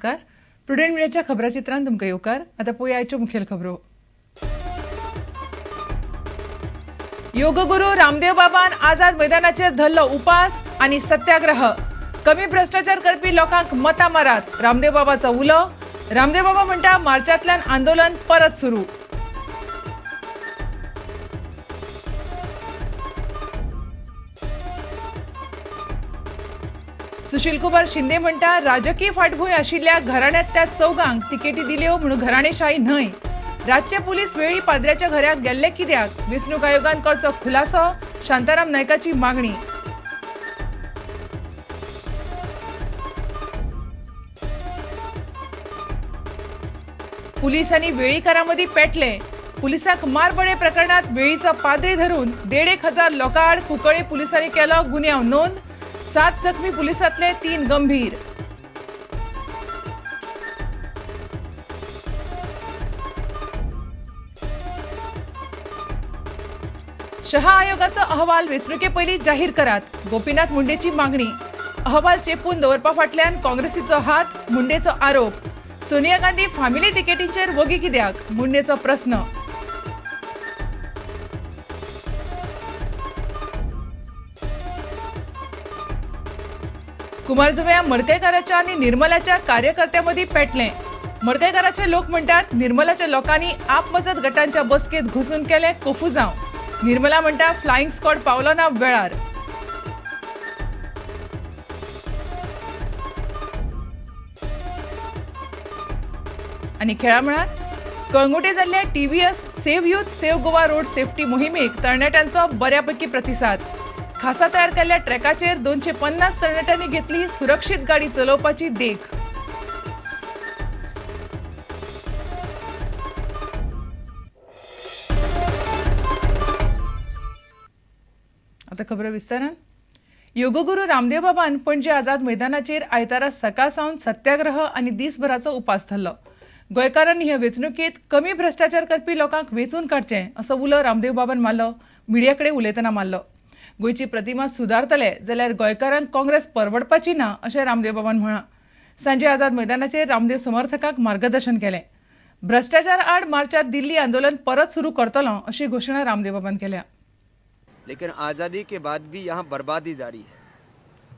नमस्कार. प्रुडंट मीडियाच्या खबराचित्रांत तुमकां येवकार. आतां पळोवया आयच्यो मुखेल खबरो. योगगुरू रामदेव बाबान आझाद मैदानाचेर धरलो उपास आनी सत्याग्रह. कमी भ्रष्टाचार करपी लोकांक मतां मारात, रामदेव बाबाचो उलो. रामदेव बाबा म्हणटा मार्चांतल्यान आंदोलन परत सुरू. सुशील कुमार शिंदे म्हणटा राजकीय फाटभूंय आशिल्ल्या घराण्यांतल्या चौगांक तिकेटी दिल्यो म्हणून घराणेशाही न्हय. रातचे पुलीस वेळी पाद्र्याच्या घराक गेल्ले कित्याक, वेंचणूक आयोगान करचो खुलासो, शांताराम नायकाची मागणी. पुलीस आनी वेळीकारां मदीं पेटले. पुलिसांक मारबडे प्रकरणात वेळीचो पाद्री धरून 1,500 लोकां आड कुंकळे पुलिसांनी केलो गुन्यांव नोंद. 7 जखमी पुलिसांतले 3 गंभीर. शहा आयोगाचो अहवाल वेंचणुके पयलीं जाहीर करात, गोपीनाथ मुंडेची मागणी. अहवाल चेपून दवरपा फाटल्यान काँग्रेसीचो हात, मुंडेचो आरोप. सोनिया गांधी फॅमिली तिकेटींचेर वगी कित्याक, मुंडेचो प्रस्न. कुमारजुव्या मडकयकाराच्या आनी निर्मलाच्या कार्यकर्त्यांमदीं पेटलें. मडकयकाराचे लोक म्हणटात निर्मलाच्या लोकांनी आपमजत गटांच्या बसकेंत घुसून केलें कोफुजांव. निर्मला म्हणटा फ्लायिंग स्क्वॉड पावलो ना वेळार. आनी खेळा मळार कळंगुटे जाल्ल्या TVS save youth save Goa road safety मोहिमेक तरणाट्यांचो बऱ्यापैकी प्रतिसाद. खासा तयार केल्ल्या ट्रॅकाचेर 250 तरणाट्यांनी घेतली सुरक्षीत गाडी चलोवपाची देख. आता खबर विस्तारान. योगगुरू रामदेव बाबान पणजे आझाद मैदानाचेर आयतारा सकाळ सावन सत्याग्रह आनी दीसभराचो उपास धरलो. गोंयकारांनी हे वेंचणुकेंत कमी भ्रष्टाचार करपी लोकांक वेंचून काडचें असो उलो रामदेव बाबान मारलो. मिडिया कडेन उलयतना मारलो. गोंयची प्रतिमा सुदारतले जाल्यार गोंयकारांक काँग्रेस परवडपाची ना अशें रामदेव बाबान म्हळां. सांजे आझाद मैदानाचेर रामदेव समर्थकांक मार्गदर्शन केलें. भ्रष्टाचार आड मार्चात दिल्ली आंदोलन परत सुरू करतलो अशी घोशणा रामदेव बाबान केल्या. लेकिन आज़ादी के बाद भी यहाँ बर्बादी जारी है.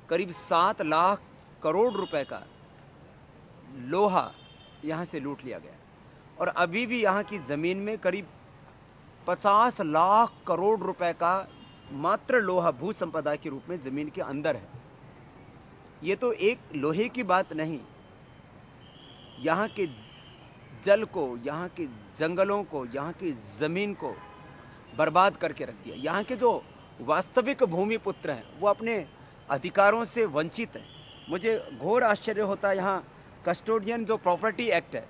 करीब 7 लाख करोड़ रुपए का लोहा यहाँ से लूट लिया गया और अभी भी यहाँ की ज़मीन में करीब 50 लाख करोड़ रुपए का मात्र लोहा भू संपदा के रूप में ज़मीन के अंदर है. ये तो एक लोहे की बात नहीं, यहाँ के जल को, यहाँ के जंगलों को, यहाँ की ज़मीन को बर्बाद करके रख दिया. यहाँ के जो वास्तविक भूमिपुत्र हैं वो अपने अधिकारों से वंचित हैं. मुझे घोर आश्चर्य होता है, यहाँ कस्टोडियन जो प्रॉपर्टी एक्ट है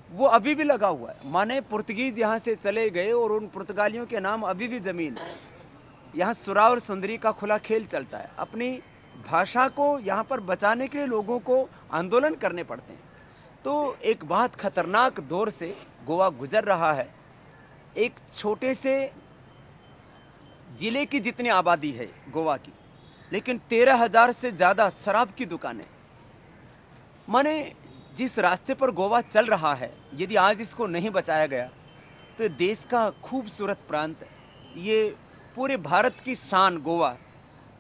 वो अभी भी लगा हुआ है. माने पुर्तगीज़ यहाँ से चले गए और उन पुर्तगालियों के नाम अभी भी ज़मीन है. यहाँ सुरा और सुंदरी का खुला खेल चलता है. अपनी भाषा को यहाँ पर बचाने के लिए लोगों को आंदोलन करने पड़ते हैं. तो एक बहुत खतरनाक दौर से गोवा गुजर रहा है. एक छोटे से ज़िले की जितनी आबादी है गोवा की, लेकिन 13,000 से ज़्यादा शराब की दुकानें. माने जिस रास्ते पर गोवा चल रहा है, यदि आज इसको नहीं बचाया गया तो देश का खूबसूरत प्रांत, ये पूरे भारत की शान गोवा,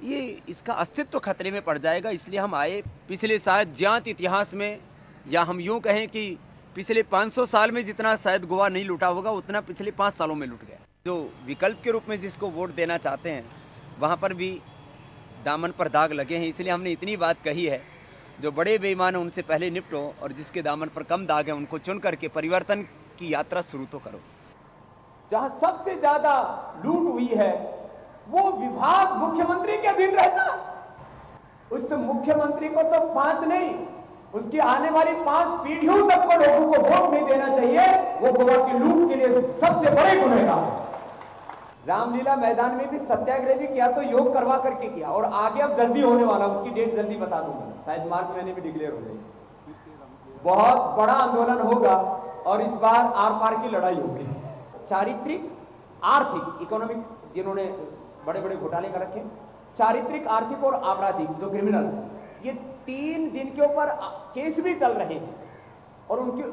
ये इसका अस्तित्व खतरे में पड़ जाएगा. इसलिए हम आए. पिछले शायद ज्ञात इतिहास में, या हम यूँ कहें कि पिछले 500 साल में जितना शायद गोवा नहीं लूटा होगा उतना पिछले 5 सालों में लूट गया. जो विकल्प के रूप में जिसको वोट देना चाहते हैं वहाँ पर भी दामन पर दाग लगे हैं. इसलिए हमने इतनी बात कही है, जो बड़े बेईमान हैं उनसे पहले निपटो और जिसके दामन पर कम दाग है उनको चुन करके परिवर्तन की यात्रा शुरू तो करो. जहाँ सबसे ज्यादा लूट हुई है वो विभाग मुख्यमंत्री के अधीन रहता. उस मुख्यमंत्री को तो 5 नहीं, उसकी आने वाली 5 पीढ़ियों तक को लोगों को वोट नहीं देना चाहिए. वो गोवा की लूट के लिए सबसे बड़े गुनहगार है. रामलीला मैदान में भी सत्याग्रह भी किया तो योग करवा करके किया और आगे अब जल्दी होने वाला, उसकी डेट जल्दी बता दूंगा, शायद मार्च महीने में डिक्लेयर हो जाएगी. बहुत बड़ा आंदोलन होगा और इस बार are पार की लड़ाई होगी. चारित्रिक, आर्थिक, इकोनॉमिक जिन्होंने बड़े बड़े घोटाले कर रखे, चारित्रिक, आर्थिक और आपराधिक जो क्रिमिनल्स हैं, ये 3 जिनके ऊपर केस भी चल रहे हैं और उनकी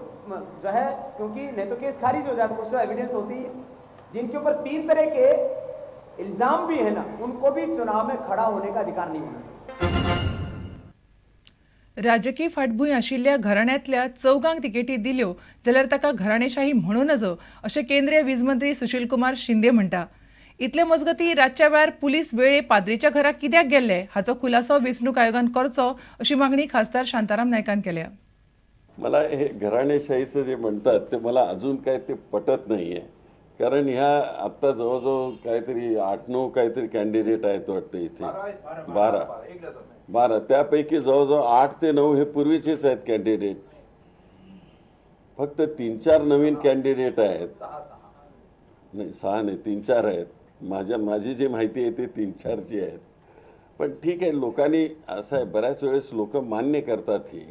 जो है, क्योंकि नहीं तो केस खारिज हो जाता, कुछ तो एविडेंस होती है, जिनके ऊपर 3 तरह के इल्जाम भी है ना, उनको भी चुनाव में खड़ा होने का अधिकार नहीं होना चाहिए। राजकीय फाटभूंय आशिल्ल्या घराण्यांतल्या चौगांक तिकेटी दिल्यो जाल्यार ताका घराणेशाही म्हणू नजो अशें केंद्रीय वीज मंत्री सुशील कुमार शिंदे म्हणटा। इतले मजगती रातच्या वेळार पुलीस वेळे पाद्रीच्या घरा कित्याक गेल्ले हाचो खुलासो वेंचणूक आयोगान करचो अशी मागणी खासदार शांताराम नायकान केल्या। मला हे घराणेशाहीचं जे म्हणतात ते मला अजून काय ते पटत नाही आहे, कारण ह्या आत्ता जवळजवळ काहीतरी 8-9 काहीतरी कॅन्डिडेट आहेत वाटतं इथे, 12 त्यापैकी जवळजवळ 8 ते 9 हे पूर्वीचेच आहेत कॅन्डिडेट, फक्त 3-4 नवीन कॅन्डिडेट आहेत, नाही 6 नाही 3-4 आहेत, माझी जी माहिती आहे ते 3-4ची आहेत। पण ठीक आहे, लोकांनी असं आहे बऱ्याच वेळेस लोक मान्य करतात ही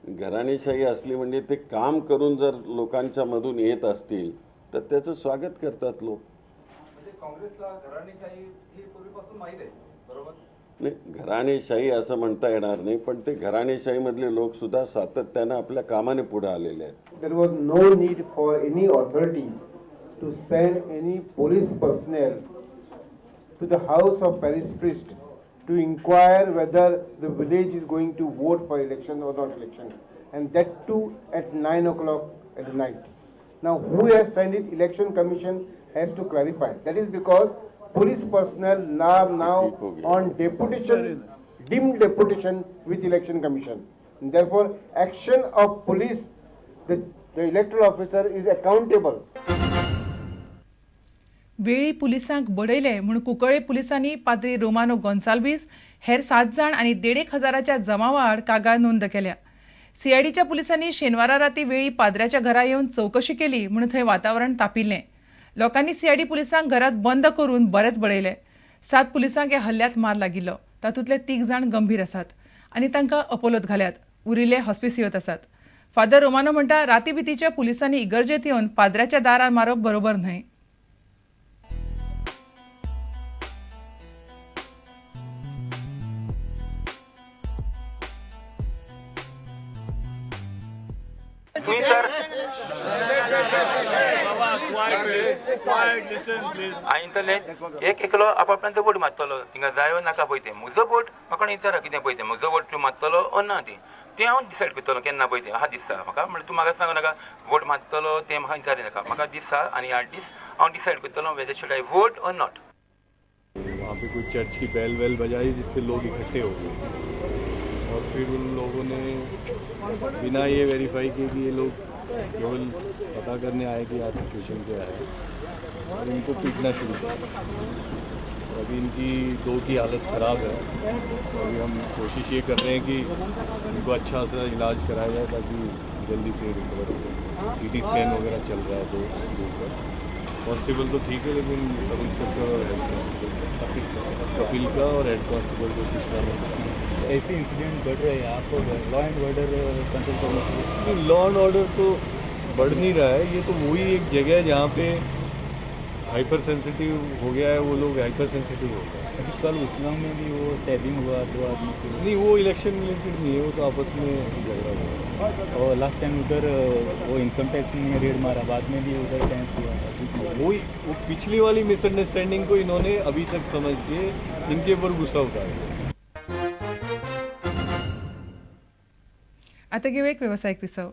घराणेशाही असली म्हणजे ते काम करून जर लोकांच्या मधून येत असतील तर त्याचं स्वागत करतात लोक। म्हणजे काँग्रेसला घराणेशाही ही पूर्वीपासून माहित आहे, बरोबर? नाही, घराणेशाही असं म्हणता येणार नाही, पण ते घराणेशाहीमधले लोक सुद्धा सातत्यानं आपल्या कामाने पुढे आलेले आहेत। There was no need for any authority to send any police personnel to the house of parish priest to inquire whether the village is going to vote for election or not election, and that too at 9 o'clock at night. Now, who has sent it? Election Commission has to clarify. That is because police personnel are now on deputation, deemed deputation with Election Commission. And therefore, action of police, the electoral officer is accountable. वेळी पुलिसांक बडयले म्हूण कुंकळे पुलिसांनी पाद्री Romano Gonsalves हेर 7 जाण आनी 1,500 जमावा आड कागाळ नोंद केल्या। सीआयडीच्या पुलिसांनी शेनवारा राती वेळी पाद्र्याच्या घरा येवन चवकशी केली म्हूण थंय वातावरण तापिल्लें। लोकांनी सीआयडी पुलिसांक घरात बंद करून बरेच बडयले। 7 पुलिसांक ह्या हल्ल्यात मार लागिल्लो, तातूंतले 3 जाण गंभीर आसात आनी तांकां अपोलोत घाल्यात, उरिल्ले हॉस्पिसियोत आसात। फादर रोमानो म्हणटा राती भितीच्या पुलिसांनी इगर्जेत येवन पाद्र्याच्या दारार मारप बरोबर न्हय। एक एकलो आपापल्यान तो वोट मारतलो, थिंगा जायो नाका पळय तें म्हजो वोट म्हाका विचारा कितें पळय तें म्हजो वोट तूं मारतलो ओ ना तें तें हांव डिसायड करतलो केन्ना पळय तें आहा दिसता म्हाका, म्हणल्यार तूं म्हाका सांगू नाका वोट मारतलो तें म्हाका विचारी नाका, म्हाका दिसता आनी 8 दीस हांव डिसायड करतलो whether should I vote or not. वहाँ पे कोई चर्च की बेल वेल बजाई जिससे लोग इकट्ठे हो गए और फिर उन लोगों ने बिना ये वेरीफाई किए कि ये लोग केवल पता करने आए कि यहाँ सिचुएशन क्या है, और इनको पीटना शुरू कर दिया। अभी इनकी 2 की हालत ख़राब है, तो अभी हम कोशिश ये कर रहे हैं कि इनको अच्छा सा इलाज कराया जाए ताकि जल्दी से रिकवर हो जाए। सीटी स्कैन वगैरह चल रहा है 2 का। कांस्टेबल तो ठीक है, लेकिन सब इंस्पेक्टर और हेड कांस्टेबल कपिल का और हेड कांस्टेबल को कृष्णा में ऐसे इंसिडेंट बढ़ रहे हैं, आपको लॉ एंड ऑर्डर कंट्रोल करना चाहिए। लॉ एंड ऑर्डर तो बढ़ नहीं रहा है, ये तो वही एक जगह है जहाँ पे हाइपर सेंसिटिव हो गया है, वो लोग हाइपर सेंसिटिव हो गए। अभी कल उसगांव में भी वो स्टैबिंग हुआ 2 आदमी के। नहीं, वो इलेक्शन रिलेटेड नहीं है, वो तो आपस में झगड़ा हुआ। और लास्ट टाइम उधर वो इनकम टैक्स ने रेड मारा, बाद में भी उधर टैक्स हुआ। वो पिछली वाली मिसअंडरस्टैंडिंग को इन्होंने अभी तक समझ के इनके ऊपर गुस्सा उतारा। आता घेऊ एक वेवसायीक विसव।